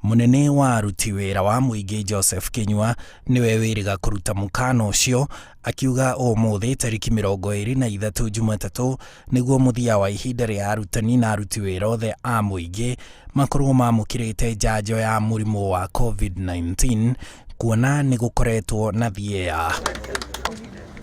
Mũnene wa aruti wĩra wa mũingĩ Joseph Kinyua nĩwe wĩrĩga kũruta mũkana ũcio, akiuga ũmũthĩ tarĩki 23 Jumatatũ nĩguo mũthia wa ihinda rĩa arutani na aruti wĩra othe a mũingĩ makorwo mamũkĩrĩte njanjo ya mũrimũ wa COVID-19, kuona nĩ gũkoretwo na thieya.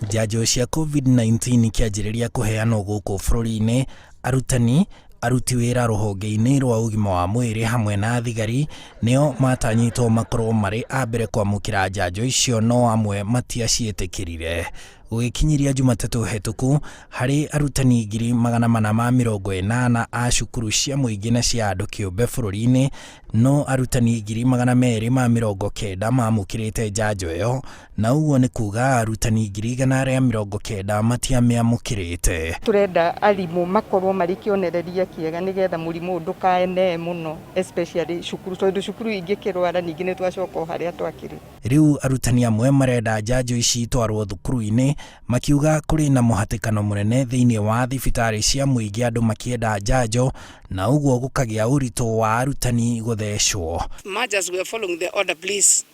Njanjo cia COVID-19 ikĩanjĩrĩria kũheanwo gũkũ bũrũri-inĩ, arutani, aruti wĩra rũhonge-inĩ rwa ũgima wa mwĩrĩ hamwe na thigari nĩo matanyĩtwo makorwo marĩ a mbere kwamũkĩra njanjo icio, no amwe matiaciĩtĩkĩrire. Gũgĩkinyĩria Jumatatũ hetũku, harĩ arutani 480,000 a cukuru cia mũingĩ na cia andũ kĩũmbe bũrũri-inĩ, no arutani 290,000 mamũkĩrĩte njanjo ĩyo, na ũguo nĩ kuga arutani 190,000 matiamĩamũkĩrĩte. Turenda arimũ makorwo marĩ kĩonereria kĩega nĩgetha mũrimũ ũyũ ndũkaenee mũno, especially cukuru, tondũ cukuru ingĩkĩrwara ningĩ nĩ twacoka o harĩa twakĩrĩ. Rĩu arutani amwe marenda njanjo ici itwarwo thukuru-inĩ, makiuga kũrĩ na mũhatĩkano mũnene thĩinĩ wa thibitarĩ cia mũingĩ andũ makĩenda njanjo, na ũguo gũkagĩa ũritũ wa arutani gũthecwo. Much as we are following the order, please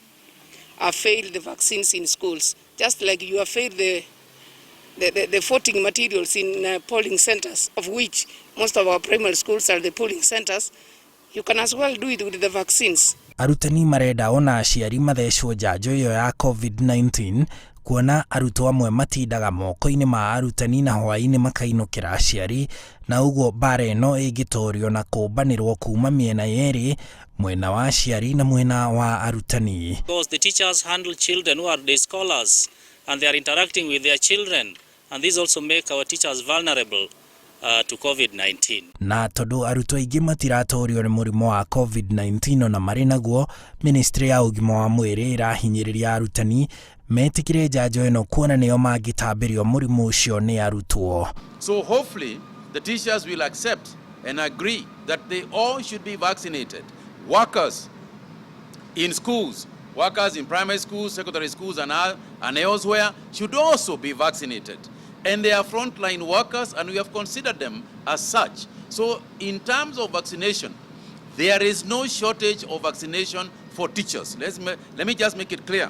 avail the vaccines in schools, just like you avail the voting materials in polling centers, of which most of our primary schools are the polling centers. You can as well do it with the vaccines. Arutani marenda ona aciari mathecwo njanjo ĩyo ya COVID-19, kuona arutwo amwe matindaga moko-inĩ ma arutani na hwaĩ-inĩ makainũkĩra aciari, na ũguo mbara ĩno ĩngĩtorio na kũmbanĩrwo kuma mĩena yerĩ, mwena wa aciari na mwena wa arutani. Because the teachers handle children who are day scholars and they are interacting with their children, and this also make our teachers vulnerable to COVID-19. Na tondũ arutwo aingĩ matiratorio nĩ mũrimũ wa COVID-19 ona marĩ naguo, ministry ya ũgima wa mwĩrĩ ĩrahinyĩrĩria arutani metĩkĩre njanjo ĩno, kuona nĩo mangĩtambĩrio mũrimũ ũcio nĩ arutwo. So hopefully the teachers will accept and agree that they all should be vaccinated. Workers in schools, workers in primary schools, secondary schools and elsewhere should also be vaccinated. And they are frontline workers and we have considered them as such. So in terms of vaccination, there is no shortage of vaccination for teachers. Let me just make it clear.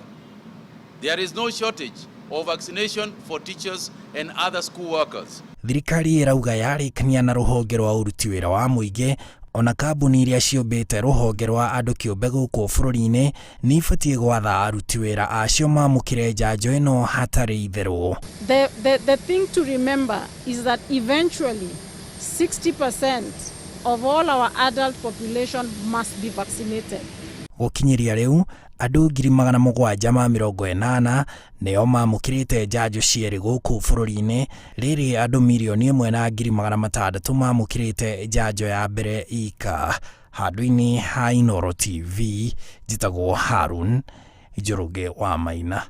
There is no shortage of vaccination for teachers and other school workers. Thirikari ĩrauga yarĩkania na rũhonge rwa ũruti wĩra wa mũingĩ ona kambuni iria ciũmbĩte rũhonge rwa andũ kĩũmbe gũkũ bũrũri-inĩ nĩ ibatiĩ gwatha aruti wĩra acio mamũkĩre njanjo ĩno hatarĩ itherũ. The thing to remember is that eventually 60% of all our adult population must be vaccinated. Gũkinyĩria rĩu, andũ 780,000 nĩo mamũkĩrĩte njanjo cierĩ gũkũ bũrũri-inĩ, rĩrĩ andũ 1,600,000 mamũkĩrĩte njanjo ya mbere ika. Handũ-inĩ ha Inooro TV, njĩtagwo Harun Njoroge wa Maina.